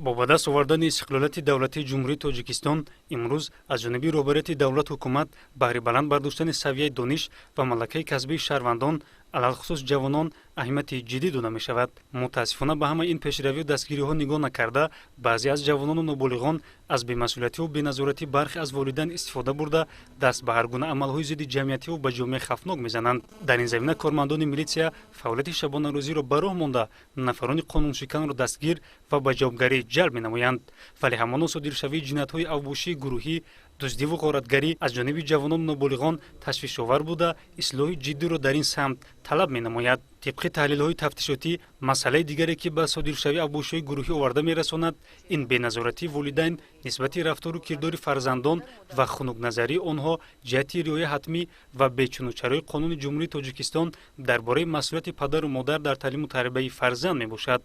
Бо ба даст овардани истиқлолияти давлатии Ҷумҳурии Тоҷикистон имрӯз аз ҷониби роҳбарияти давлат, ҳукумат баҳри баланд бардоштани савияи дониш ва малакаи касбии шаҳрвандон, алалхусус ҷавонон, аҳамияти ҷиддӣ дода мешавад. Мутаассифона, ба ҳамаи ин пешравию дастгириҳо нигоҳ накарда, баъзе аз ҷавонону ноболиғон аз бемасъулиятиву беназоратӣ бархе аз волидайн истифода бурда, даст ба ҳар гуна амалҳои зидди ҷамъиятиву ба ҷомеа хавфнок мезананд. Дар ин замина кормандони милитсия фаъолияти шабонарӯзиро ба роҳ монда, нафарони қонуншиканро дастгир ва ба ҷавобгарӣ ҷалб менамоянд. Вале ҳамоно содиршавии ҷиноятҳои авбошии гурӯҳӣ, дуздиву ғоратгарӣ аз ҷониби ҷавонону ноболиғон ташвишовар буда, ислоҳи ҷиддиро дар ин самт талаб менамояд. Тибқи таҳлилҳои тафтишотӣ, масъалаи дигаре, ки ба содиршавии авбошиҳои гурӯҳӣ оварда мерасонад, ин беназоратии волидайн нисбати рафтору кирдори фарзандон ва хунукназарии онҳо ҷиҳати риояи ҳатмӣ ва бечунучарои Қонуни Ҷумҳурии Тоҷикистон дар бораи масъулияти падару модар дар таълиму тарбияи фарзанд мебошад.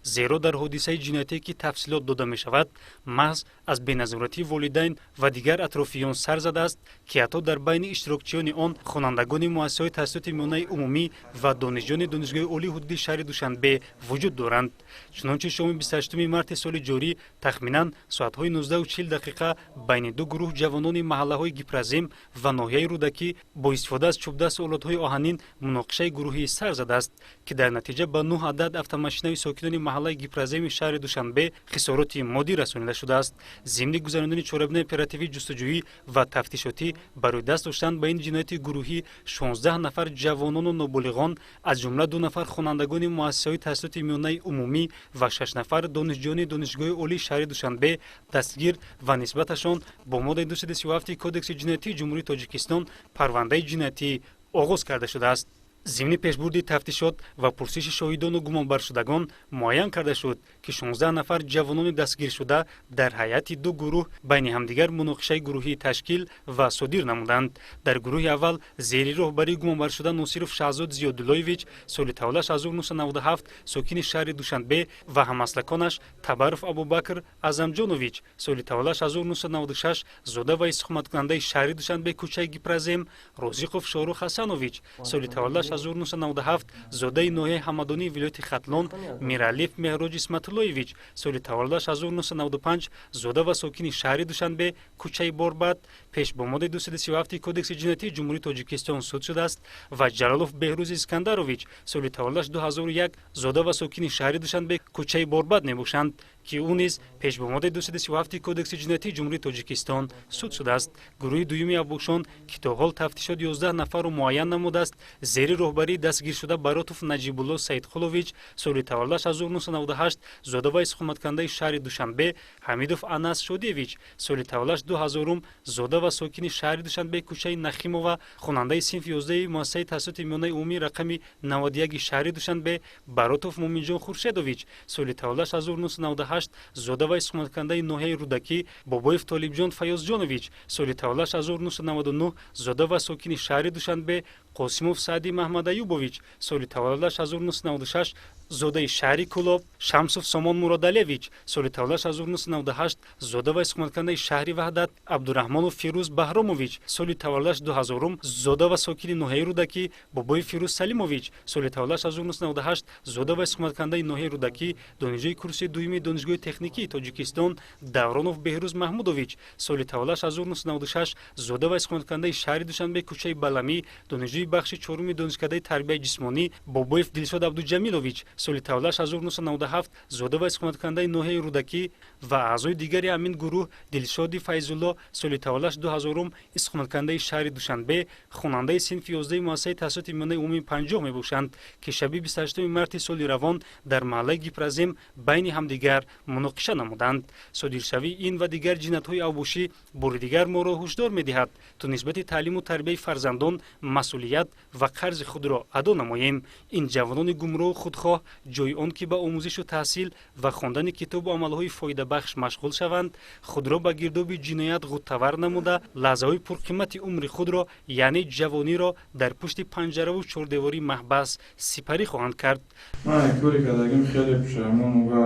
Зеро дар ҳодисаи ҷиноятие, ки тафсилот дода мешавад, маҳз аз беназоратии волидайн ва дигар атрофиён сар задааст, ки ҳатто дар байни иштирокчиёни он хонандагони муассисаҳои таҳсилоти миёнаи умумӣ ва донишҷӯёни Донишгоҳи олии ҳудуди шаҳри Душанбе вуҷуд доранд. Чунончи, шоми 28 марти соли ҷорӣ, тахминан соатҳои 19:40 дақиқа, байни ду гурӯҳ ҷавонони маҳаллаҳои Гипразем ва ноҳияи Рӯдакӣ бо истифода аз чӯбдасту олотҳои оҳанин муноқишаи гурӯҳӣ сар задааст, ки дар натиҷа ба нӯҳ адад автомошинаи сокинони маҳаллаи Гипраземи шаҳри Душанбе хисороти моддӣ расонида шудааст. Зимни гузаронидани чорабинаи оперативии ҷустуҷӯӣ ва тафтишотӣ барои даст доштан ба ин ҷинояти гурӯҳӣ, 16 нафар ҷавонону ноболиғон, аз ҷумла ду нафар хонандагони муассисаҳои таҳсилоти миёнаи умумӣ ва шаш нафар донишҷӯёни Донишгоҳи олии шаҳри Душанбе, дастгир ва нисбаташон бо моддаи 237 Кодекси ҷиноятии Ҷумҳурии Тоҷикистон парвандаи ҷиноятӣ оғоз карда шудааст. Зимни пешбурди тафтишот ва пурсиши шоҳидону гумонбаршудагон муайян карда шуд, ки 16 нафар ҷавонони дастгиршуда дар ҳайати ду гурӯҳ байни ҳамдигар муноқишаи гурӯҳӣ ташкил ва содир намуданд. Дар гурӯҳи аввал зери роҳбарии гумонбаршуда Носиров Шаҳзод Зиёдуллоевич, соли таваллудаш 1997, сокини шаҳри Душанбе, ва ҳамаслаконаш Табаров Абубакр Аъзамҷонович, соли таваллудаш 1996, зода ва истиқоматкунандаи шаҳри Душанбе, кӯчаи Гипразем, Розиқов Шоҳрух Ҳасанович, соли таваллудаш 1997, зодаи ноҳияи Ҳамадонии вилояти Хатлон, Миралиев Меҳроҷ Исматуллоевич, соли таваллудаш 1995, зода ва сокини шаҳри Душанбе, кӯчаи Борбад, пеш бо моддаи 237 Кодекси ҷиноятии Ҷумҳурии Тоҷикистон суд шудааст, ва Ҷалолов Беҳрӯз Искандарович, соли таваллудаш 2001, зода ва сокини шаҳри Душанбе, кӯчаи Борбад мебошанд, ки ӯ низ пеш бо моддаи 237 Кодекси ҷиноятии Ҷумҳурии Тоҷикистон суд шудааст. Гурӯҳи дуюми авбошон, ки то ҳол тафтишот 11 нафарро муайян намудааст, зери роҳбарии дастгиршуда Баротов Наҷибулло Саидқулович, соли таваллудаш 1998, зода ва истиқоматкунандаи шаҳри Душанбе, Ҳамидов Анас Шодиевич, соли таваллудаш 2000, зода ва сокини шаҳри Душанбе, кӯчаи Нахимова, хонандаи синфи 11 муассисаи таҳсилоти миёнаи умумии рақами 91 шаҳри Душанбе, Баротов Муминҷон Хуршедович, соли таваллудаш 1998, зода ва истиқоматкунандаи ноҳияи Рӯдакӣ, Бобоев Толибҷон Фаёзҷонович, соли таваллудаш 1999, зода ва сокини шаҳри Душанбе, Қосимов Саъди Маҳмадаюбович, соли таваллудаш 1996, зодаи шаҳри Кӯлоб, Шамсов Сомон Муродалевич, соли таваллудаш 1998, зода ва истиқоматкунандаи шаҳри Ваҳдат, Абдураҳмонов Фирӯз Баҳромович, соли таваллудаш 2000, зода ва сокини ноҳияи Рӯдакӣ, Бобоев Фирӯз Салимович, соли таваллудаш 1998, зода ва истиқоматкунандаи ноҳияи Рӯдакӣ, донишҷӯи курси дуюми Донишгоҳи техникии Тоҷикистон, Давронов Беҳрӯз Маҳмудович, соли таваллудаш 1996, зода ва истиқоматкунандаи шаҳри Душанбе, кӯчаи Баламӣ, донишҷӯи бахши чоруми донишкадаи тарбияи ҷисмонӣ, Бобоев Дилшод Абдуҷамилович, соли таваллудаш 1997, зода ва истиқоматкунандаи ноҳияи Рӯдакӣ, ва аъзои дигари ҳамин гурӯҳ Дилшоди Файзулло, соли таваллудаш 2000, истиқоматкунандаи шаҳри Душанбе, хонандаи синфи 11 муассисаи таҳсилоти миёнаи умумии 50 мебошанд, ки шаби 28 марти соли равон дар маҳаллаи Гипразем байни ҳамдигар муноқиша намуданд. Содиршавии ин ва дигар ҷиноятҳои авбошӣ бори дигар моро ҳушдор медиҳад, то нисбати таълиму тарбияи фарзандон масъулият ва қарзи худро адо намоем. Ин ҷавонони гумроҳу худхоҳ, ҷои он ки ба омӯзишу таҳсил ва хондани китобу амалҳои фоидабахш машғул шаванд, худро ба гирдоби ҷиноят ғуттавар намуда, лаҳзаҳои пурқимати умри худро, яъне ҷавониро, дар пушти панҷараву чордевории маҳбас сипарӣ хоҳанд кард. Ман як кори кардагим хеле пушаймон ва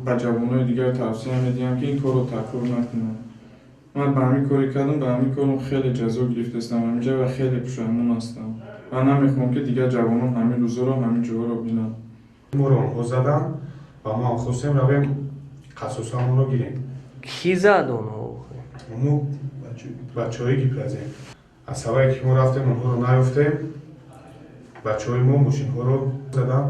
ба ҷавонои дигар тавсия медиҳам, ки ин корро такрор накунанд. Ман ба ҳамин коре кардам, ба ҳамин корам хеле ҷазо гирифтастам ҳаминҷа ва хеле пушаймон ҳастам ва намехоҳам, ки дигар ҷавонон ҳамин рӯзоро, ҳамин ҷоҳоро бинанд. Моро онҳо заданд ва мо хостем равем. Қасосамонро гирем. Кӣ зад онҳо? Мо бачаҳои Гипрозем. Аз сабабе ки мо рафтем, онҳоро наёфтем, бачаҳои мо мошинҳоро заданд,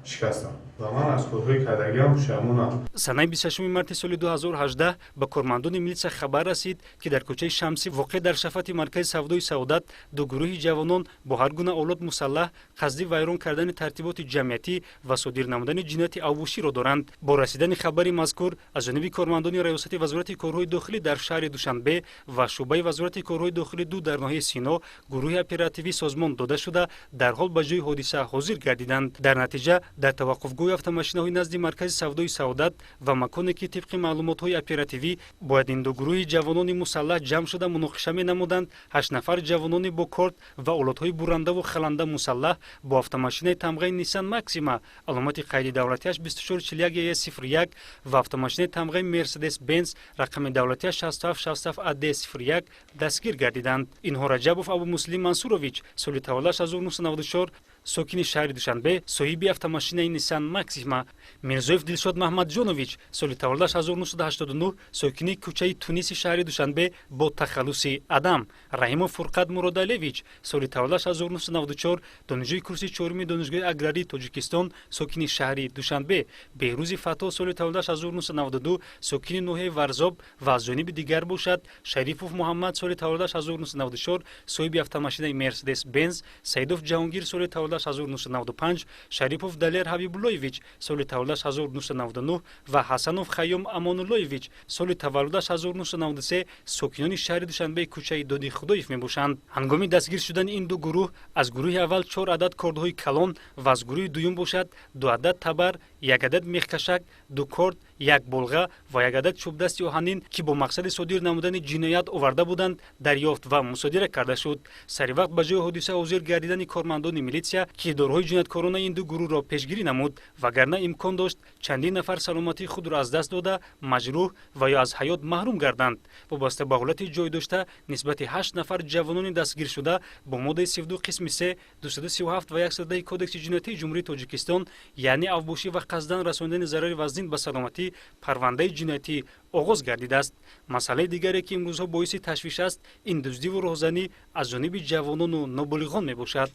шикастанд ва ман аз корҳои кардагиам пушаймонам. Санаи 26 марти соли 2018 ба кормандони милитсия хабар расид, ки дар кӯчаи Шамсӣ, воқеъ дар шафати маркази савдои «Саодат», ду гурӯҳи ҷавонон бо ҳар гуна олот мусаллаҳ қасди вайрон кардани тартиботи ҷамъиятӣ ва содир намудани ҷинояти авбоширо доранд. Бо расидани хабари мазкур аз ҷониби кормандони Раёсати Вазорати корҳои дохилӣ дар шаҳри Душанбе ва шӯъбаи Вазорати корҳои дохилӣ ду дар ноҳияи Сино гурӯҳи оперативӣ созмон дода шуда, дарҳол ба ҷои ҳодиса ҳозир гардиданд. Дар натиҷа дар таваққуфгоҳи автомошинаҳои назди маркази савдои «Саодат» ва маконе, ки тибқи маълумотҳои оперативӣ бояд ин ду гурӯҳи ҷавонони мусаллаҳ ҷамъ шуда муноқиша менамуданд, ҳашт нафар ҷавонони бо корд ва олотҳои буррандаву халанда мусаллаҳ бо автомошинаи тамғаи «Ниссан Максима», аломати қайди давлатиаш 2441 е 01, ва автомошинаи тамғаи «Мерседес Бенз», рақами давлатиаш 6767 ад 01, дастгир гардиданд. Инҳо: Раҷабов Абумуслим Мансурович, соли таваллудаш 1994, сокини шаҳри Душанбе, соҳиби автомошинаи «Ниссан Максима»; Мирзоев Дилшод Маҳмадҷонович, соли таваллудаш 1989, сокини кӯчаи Туниси шаҳри Душанбе, бо тахаллуси Адам; Раҳимов Фурқат Муродалевич, соли таваллудаш 1994, донишҷӯи курси чоруми Донишгоҳи аграрии Тоҷикистон, сокини шаҳри Душанбе; Беҳрӯзи Фато, соли таваллудаш 1992, сокини ноҳияи Варзоб; ва аз ҷониби дигар бошад, Шарипов Муҳаммад, соли таваллудаш 1994, соҳиби автомошинаи «Мерседес Бенз»; Саидов Ҷаҳонгир, соли таваллудаш 1995; Шарипов Далер Ҳабибуллоевич, соли таваллудаш 1999, ва Ҳасанов Хайём Амонуллоевич, соли таваллудаш 1993, сокинони шаҳри Душанбе, кӯчаи Доди Худоев мебошанд. Ҳангоми дастгир шудани ин ду гурӯҳ аз гурӯҳи аввал чор адад кордҳои калон ва аз гурӯҳи дуюм бошад, ду адад табар, як адад мехкашак, ду корд, як болға ва як адад чӯбдасти оҳанин, ки бо мақсади содир намудани ҷиноят оварда буданд, дарёфт ва мусодира карда шуд. Сари вақт ба ҷои ҳодиса ҳозир гардидани кормандони милитсия кирдорҳои ҷинояткоронаи ин ду гурӯҳро пешгирӣ намуд, вагарна имкон дошт чандин нафар саломатии худро аз даст дода, маҷрӯҳ ва ё аз ҳаёт маҳрум гарданд. Вобаста ба ҳолати ҷой дошта нисбати ҳашт нафар ҷавонони дастгиршуда бо моддаи 32 қисми се, 237 ва 110 Кодекси ҷиноятии Ҷумҳурии Тоҷикистон, яъне авбошӣ ва қасдан расонидани зарари вазнин ба саломатӣ, парвандаи ҷиноятӣ оғоз гардидааст. Масъалаи дигаре, ки имрӯзҳо боиси ташвиш аст, ин дуздиву роҳзанӣ аз ҷониби ҷавонону ноболиғон мебошад.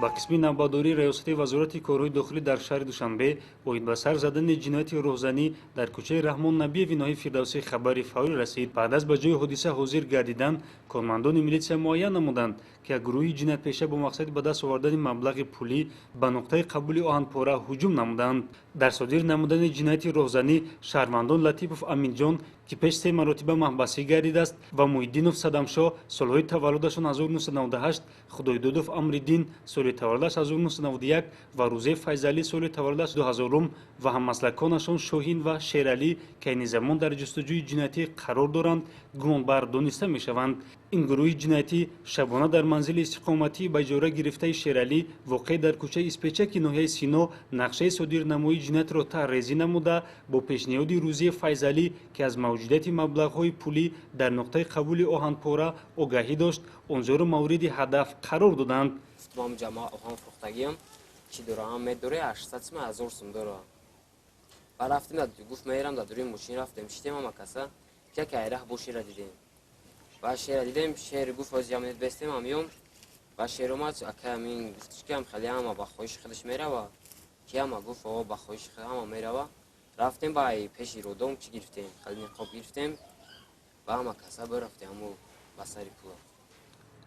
Ба қисми навбатдории Раёсати Вазорати корҳои дохилӣ дар шаҳри Душанбе оид ба сар задани ҷинояти роҳзанӣ дар кӯчаи Раҳмон Набиеви ноҳияи Фирдавсӣ хабари фаврӣ расид. Баъд аз ба ҷои ҳодиса ҳозир гардидан кормандони милитсия муайян намуданд, ки як гурӯҳи ҷиноятпеша бо мақсади ба даст овардани маблағи пулӣ ба нуқтаи қабули оҳанпора ҳуҷум намуданд. Дар содир намудани ҷинояти роҳзанӣ шаҳрвандон Латипов Аминҷон, ки пеш се маротиба маҳбасӣ гардидааст, ва Муҳиддинов Садамшоҳ, солҳои таваллудашон 1998, Худойдодов Амриддин, соли таваллудаш 1991, ва Рӯзаи Файзалӣ, соли таваллудаш 2000, ва ҳаммаслаконашон Шоҳин ва Шералӣ, ки айни замон дар ҷустуҷӯи ҷиноятӣ қарор доранд, гумонбар дониста мешаванд. Ин гурӯҳи ҷиноятӣ шабона дар манзили истиқоматӣ ба иҷора гирифтаи Шералӣ, воқеъ дар кӯчаи Испечаки ноҳияи Сино, нақшаи содирнамоии ҷиноятро тарҳрезӣ намуда, бо пешниҳоди Рӯзии Файзалӣ, ки аз мавҷудияти маблағҳои пулӣ дар нуқтаи қабули оҳанпора огаҳӣ дошт, онҷоро мавриди ҳадаф қарор доданд. Ман ҷамоа оҳан фурӯхтагиам, чӣ дораам медоре, 800 сум, 1000 сум дора. Ба рафтем, гуфт мерам, дар дури мошин рафтем, шитем ҳама каса, яке айраҳ бо шера дидем. Ба шера дидем, шер гуфт: «Ҳозир яминет бестем, ҳамём». Ба шер омад, ака амин гуфтиш, ки ам хеле ҳама ба хоҳиши худаш мерава, ки ҳама гуфт: «О, ба хоҳиши худ ҳама мерава». Рафтем ба пеши родом, чӣ гирифтем, хеле ниқоб гирифтем, ба ҳама каса бирафтем ҳамо ба сари пула.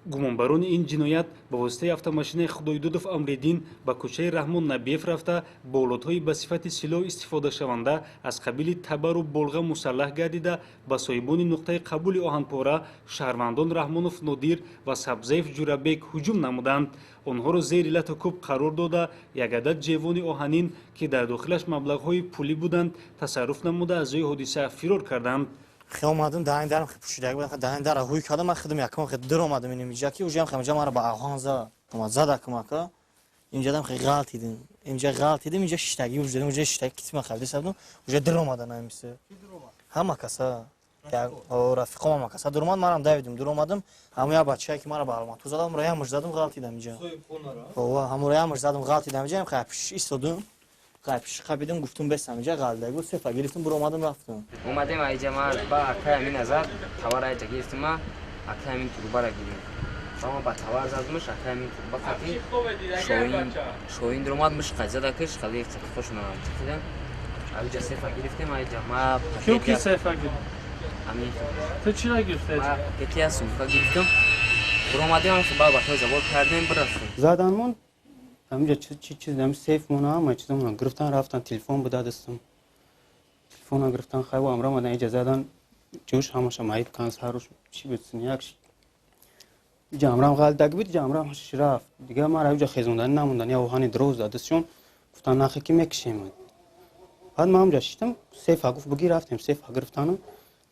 Гумонбарони ин ҷиноят ба воситаи автомошинаи Худойдодов Амриддин ба кӯчаи Раҳмон Набиев рафта, бо олотҳои ба сифати силоҳ истифодашаванда аз қабили табару болға мусаллаҳ гардида, ба соҳибони нуқтаи қабули оҳанпора шаҳрвандон Раҳмонов Нодир ва Сабзаев Ҷурабек ҳуҷум намуданд. Онҳоро зери лату кӯб қарор дода, як адад ҷевони оҳанин, ки дар дохилаш маблағҳои пулӣ буданд, тасарруф намуда, аз ҷои ҳодиса фирор карданд. Хе омадам, даҳани дарам хе пӯшидаг буд, даҳани дара ҳуй кардам, ман худам якам хе дир омадам инҷа, ки уже ҳам хе мара ба оҳан зад, омад зада кумака. Инҷадам хе ғалтидим, инҷа ғалтидим, инҷа шиштагӣ уже дидим, уже шиштагӣ китма хабди сабдум, уже дир омадан ҳамисе. Ҳама каса, рафиқом ҳама каса дур омад, манам давидим, дур омадам, ҳамон як бачае, ки мара ба алмату задам, ҳамро ямуш задам, ғалтидам инҷа. Ҳамро ямуш задам, ғалтидам инҷа, хе пиш истодум. Қайпиш қабидим, гуфтум бесам инҷа ғалда гу сефа гирифтум, буромадам рафтум. Омадем айҷа, ма ба акай амин азад тавар айҷа гирифтум, ма акай амин турбара гирифтум. Ма ба тавар задмуш, акай амин турба қати шоин шоин дромад муш қайзада киш хали қати хошна чиқидам. Айҷа сефа гирифтем, айҷа ма Кӣ сефа гирифт? Амин. Ту чӣ гирифтӣ? Ма пакетия сумка гирифтум. Буромадем, ба бахой забор кардем, бирафтем. Заданмон ҳаминҷа чи чиз ҳам сейф мона ҳама чизамона гирифтан рафтан, телефон буда дастам. Телефона гирифтан, хайво амра омадан иҷа задан, ҷош ҳамаша маиб кан саруш чи битсин як иҷа амрам ғалдаг буд, иҷа амрам ҳашиш рафт. Дигар мара иҷа хезонданӣ намондан, я оҳани дроз дастшон гуфтан нахе ки мекишем. Баъд ман ҳамҷа шиштам, сейфа гуфт бигир, рафтем сейфа гирифтану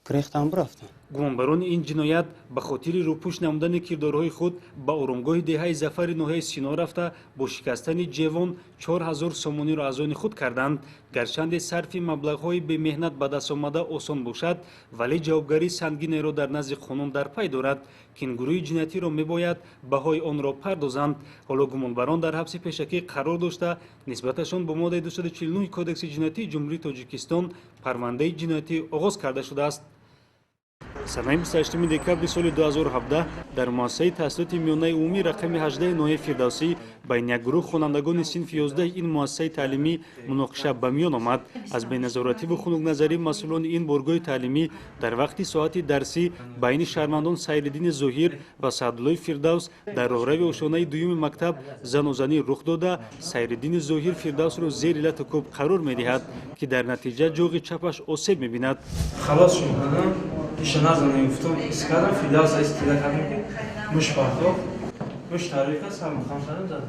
гирехтан бирафтан. Гумонбарони ин ҷиноят ба хотири рӯпӯш намудани кирдорҳои худ ба оромгоҳи деҳаи Зафари ноҳияи Сино рафта, бо шикастани ҷевон 4000 сомониро аз они худ карданд. Гарчанде сарфи маблағҳои бемеҳнат ба даст омада осон бошад, вале ҷавобгарии сангинеро дар назди қонун дар пай дорад, ки ин гурӯҳи ҷиноятиро мебояд баҳои онро пардозанд. Ҳоло гумонбарон дар ҳабси пешакӣ қарор дошта, нисбаташон бо моддаи 249 Кодекси ҷиноятии Ҷумҳурии Тоҷикистон парвандаи ҷиноятӣ оғоз карда шудааст. Санаи 28 декабри соли 2017 дар муассисаи таҳсилоти миёнаи умумӣ рақами 18 ноҳияи Фирдавсӣ байни як гурӯҳ хонандагони синфи 11 ин муассисаи таълимӣ муноқиша ба миён омад. Аз беназоративу хунукназарии масъулони ин боргоҳи таълимӣ дар вақти соати дарсӣ байни шаҳрвандон Сайриддини Зоҳир ва Саъдуллои Фирдавс дар роҳрави ошонаи дуюми мактаб занозанӣ рух дода, Сайриддини Зоҳир Фирдавсро зери лату кӯб қарор медиҳад, ки дар натиҷа ҷоғи чапаш осеб мебинад. Халосшон кардам, иша назанем гуфтам, ис кардам, Фирдавс истида кардам, ки муш партофт, муш тариқа сармо хам кардам, задам.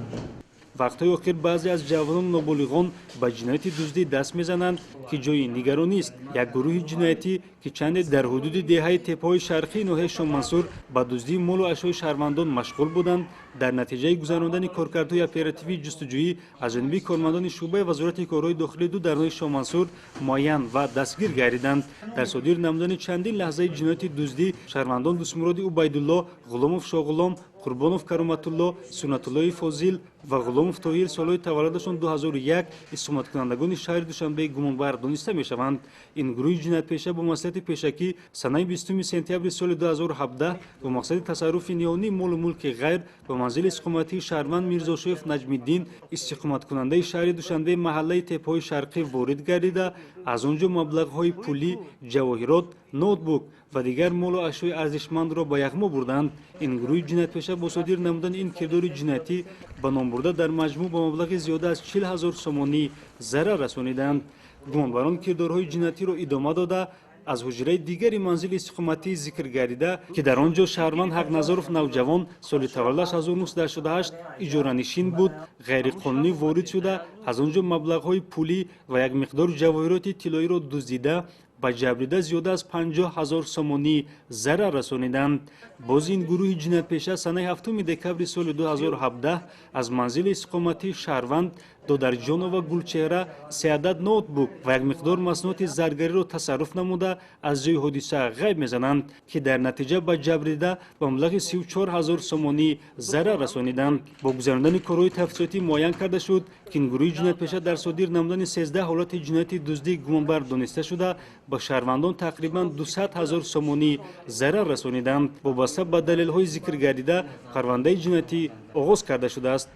Вақтҳои охир баъзе аз ҷавонону ноболиғон ба ҷинояти дуздӣ даст мезананд, ки ҷои нигаронист. Як гурӯҳи ҷиноятӣ, ки чанде дар ҳудуди деҳаи теппаҳои шарқии ноҳияи Шомансур ба дуздии молу ашёи шаҳрвандон машғул буданд, дар натиҷаи гузарондани коркардҳои оперативии ҷустуҷӯӣ аз ҷониби кормандони шӯъбаи Вазорати корҳои дохилӣ ду дар ноҳияи Шомансур муайян ва дастгир гардиданд. Дар содир намудани чандин лаҳзаи ҷинояти дуздӣ шаҳрвандон Дустмуроди Убайдулло, Ғуломов Шоғулом, Қурбонов Кароматулло, Суннатуллои Фозил ва Ғуломов Тоҳир солҳои таваллудашон 2001 истиқоматкунандагони шаҳри Душанбе гумонбар дониста мешаванд. Ин гурӯҳи ҷиноятпеша бо маслиҳати пешакӣ санаи 20 сентябри соли 2017 бо мақсади тасарруфи ниҳонии молу мулки ғайр ба манзили истиқоматии шаҳрванд Мирзошоев Наҷмиддин, истиқоматкунандаи шаҳри Душанбе, маҳаллаи Теппаҳои Шарқӣ ворид гардида, аз он ҷо маблағҳои пулӣ, ҷавоҳирот, ноутбук ва дигар молу ашёи арзишмандро ба яғмо бурданд. Ин гурӯҳи ҷиноятпеша бо содир намудани ин кирдори ҷиноятӣ ба номбурда дар маҷмӯъ ба маблағи зиёда аз 40 000 сомонӣ зарар расониданд. Гумонбарон кирдорҳои ҷиноятиро идома дода, аз ҳуҷраи дигари манзили истиқоматии зикр гардида, ки дар он ҷо шаҳрванд Ҳақназаров Навҷавон соли таваллудаш 1988 иҷоранишин буд, ғайриқонунӣ ворид шуда, аз он ҷо маблағҳои пулӣ ва як миқдор ҷавоҳироти тиллоиро дуздида, ба ҷабрида зиёда аз 50 000 сомонӣ зарар расониданд. Боз ин гурӯҳи ҷиноятпеша санаи 7 декабри соли 2017 аз манзили истиқоматии шаҳрванд Додарҷонова Гулчеҳра се адад ноутбук ва як миқдор маснуоти заргариро тасарруф намуда, аз ҷои ҳодиса ғайб мезананд, ки дар натиҷа ба ҷабрида ба маблағи 34 000 сомонӣ зарар расониданд. Бо гузарондани корҳои тафтишотӣ муайян карда шуд, ки ин гурӯҳи ҷиноятпеша дар содир намудани 13 ҳолати ҷинояти дуздӣ гумонбар дониста шуда, ба шаҳрвандон тақрибан 200 000 сомонӣ зарар расониданд. Вобаста ба далелҳои зикр гардида парвандаи ҷиноятӣ оғоз карда шудааст.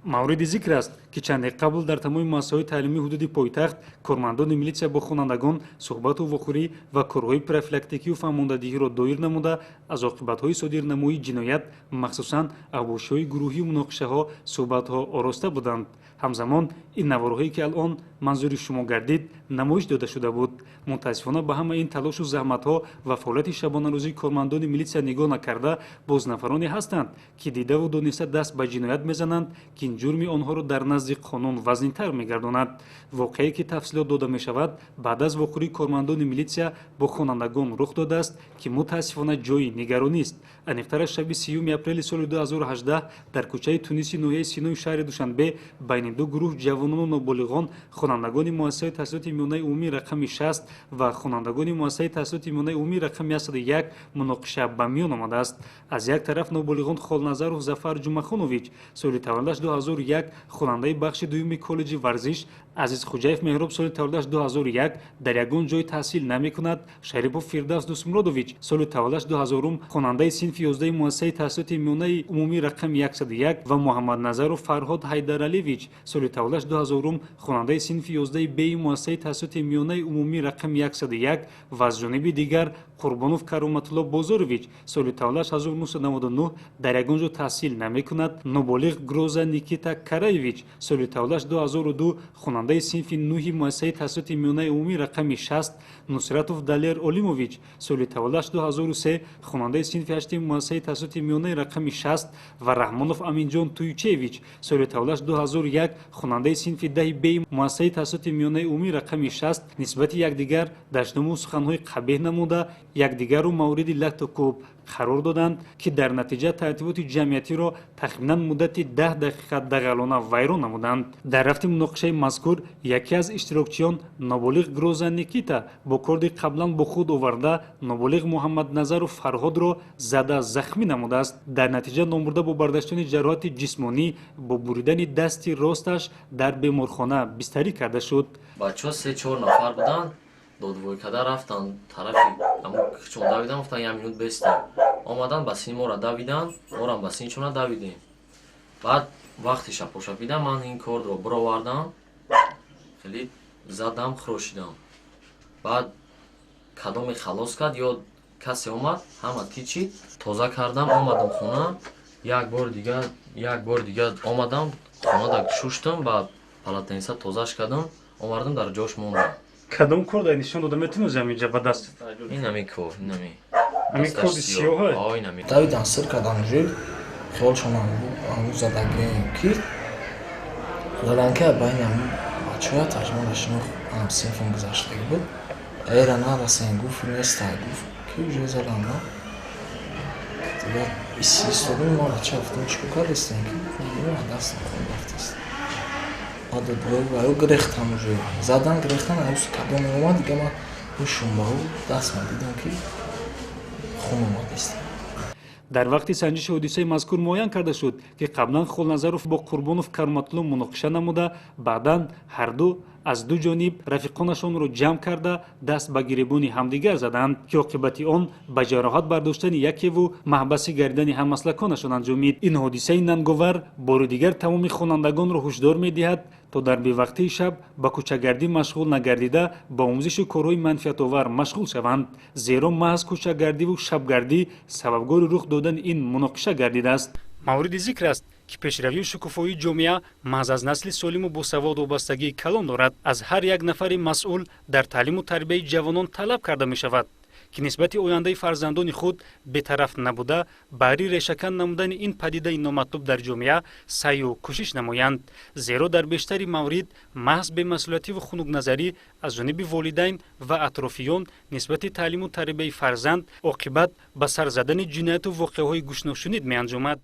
Мавриди зикр аст, ки чанде қабл дар тамоми муассисаҳои таълимии ҳудуди пойтахт кормандони милитсия бо хонандагон суҳбату вохӯрӣ ва корҳои профилактикию фаҳмондадиҳиро доир намуда, аз оқибатҳои содирнамоии ҷиноят, махсусан авбошиҳои гурӯҳию муноқишаҳо суҳбатҳо ороста буданд. Ҳамзамон ин наворҳое, ки алон манзури шумо гардид, намоиш дода шуда буд. Мутаассифона, ба ҳама ин талошу заҳматҳо ва фаъолияти шабонарӯзии кормандони милитсия нигоҳ накарда, боз нафароне ҳастанд, ки дидаву дониста даст ба ҷиноят мезананд, ки ин ҷурми онҳоро дар назди қонун вазнинтар мегардонад. Воқеае, ки тафсилот дода мешавад, баъд аз вохӯрии кормандони милитсия бо хонандагон рух додааст, ки мутаассифона ҷои нигаронист. Аниқтараш, шаби 30 апрели соли 2018 дар кӯчаи Туниси ноҳияи Синои шаҳри Душанбе байни Байни ду гурӯҳ ҷавонону ноболиғон, хонандагони муассисаи таҳсилоти миёнаи умумии рақами 60 ва хонандагони муассисаи таҳсилоти миёнаи умумии рақами 101 муноқиша ба миён омадааст. Аз як тараф ноболиғон Холназаров Зафар Ҷумахунович, соли таваллудаш 2001, хонандаи бахши дуюми коллеҷи варзиш, Азизхуҷаев Меҳроб, соли таваллудаш 2001, дар ягон ҷой таҳсил намекунад, Шарипов Фирдавс Дустмуродович, соли таваллудаш 2000, хонандаи синфи 11 муассисаи таҳсилоти миёнаи умумии рақами 101 ва Муҳаммадназаров Фарҳод Ҳайдаралиевич, соли таваллудаш 2000, хонандаи синфи 11 б муассисаи таҳсилоти миёнаи умумии рақами 101 ва аз ҷониби дигар Қурбонов Кароматулло Бозорович, соли таваллудаш 1999, дар ягон ҷо таҳсил намекунад, ноболиғ Гроза Никита Караевич, соли таваллудаш 2002, хонандаи синфи 9 муассисаи таҳсилоти миёнаи умумии рақами 60, Нусратов Далер Олимович, соли таваллудаш 2003, хонандаи синфи 8 муассисаи таҳсилоти миёнаи рақами 60 ва Раҳмонов Аминҷон Туйчевич, соли таваллудаш 2001, хонандаи синфи 10 б муассисаи таҳсилоти миёнаи умумии рақами 60 нисбати якдигар дашному суханҳои қабеҳ намуда, якдигарро мавриди латту кӯб қарор доданд, ки дар натиҷа тартиботи ҷамъиятиро тахминан муддати 10 дақиқа дағалона вайрон намуданд. Дар рафти муноқишаи мазкур яке аз иштирокчиён ноболиғ Гроза Никита бо корди қаблан бо худ оварда ноболиғ Муҳаммадназаров Фарҳодро зада захмӣ намудааст. Дар натиҷа номбурда бо бардаштани ҷароҳати ҷисмонӣ бо буридани дасти росташ дар беморхона бистарӣ карда шуд. Бачаҳо 3-4 нафар буданд, додвой када рафтанд тарафи чун давидан, гуфтан як минут бестем. Омадан ба сини моро давидан, морам ба синичона давидем. Баъд вақти шапошапида ман ин кордро бировардам, хеле задам, хӯрошидам. Баъд кадоме халос кард ё касе омад, ҳама тичид, тоза кардам, омадам хона, як бор дигар омадам, хонада шуштам, ба полотенца тозаш кардам, овардам дар ҷош мондам. Кадом корда нишон дода метавонӣ ҳаминҷа ба даст? Ин ҳамин кор, ин ҳамин. Ҳамин корди сиёҳ? Ин ҳамин. Давидан сир кардам уже, хиёлшон ҳамун задагием ки задан ки байни ҳамун бачаҳоя таҷмона шинохт, ҳам синфон гузаштагӣ буд. Эра нарасен, гуфт неста, гуфт ки уже задан на. Дигар истодем, мо бача гуфтем чӣ кор кардистем ки дастам хун рафтаст. Ва ӯ гирехтам уже. Задан гирехтан, аюс кадом омад, дига ман ҳушум ба ӯ дастма дидам ки хун омадааст. Дар вақти санҷиши ҳодисаи мазкур муайян карда шуд, ки қаблан Холназаров бо Қурбонов Кароматулло муноқиша намуда, баъдан ҳарду аз ду ҷониб рафиқонашонро ҷамъ карда даст ба гиребони ҳамдигар заданд, ки оқибати он ба ҷароҳат бардоштани якеву маҳбаси гардидани ҳаммаслаконашон анҷомид. Ин ҳодисаи нанговар бори дигар тамоми хонандагонро ҳушдор медиҳад, то дар бевақтии шаб ба кӯчагардӣ машғул нагардида ба омӯзиши корҳои манфиатовар машғул шаванд, зеро маҳз кӯчагардиву шабгардӣ сабабгори рух додани ин муноқиша гардидааст. Мавриди зикр аст, ки пешравию шукуфоии ҷомеа маҳз аз насли солиму босавод вобастагии калон дорад. Аз ҳар як нафари масъул дар таълиму тарбияи ҷавонон талаб карда мешавад, ки нисбати ояндаи фарзандони худ бетараф набуда, баҳри решакан намудани ин падидаи номатлуб дар ҷомеа саъю кӯшиш намоянд, зеро дар бештари маврид маҳз бемасъулиятиву хунукназарӣ аз ҷониби волидайн ва атрофиён нисбати таълиму тарбияи фарзанд оқибат ба сар задани ҷинояту воқеаҳои гӯшношунид меанҷомад.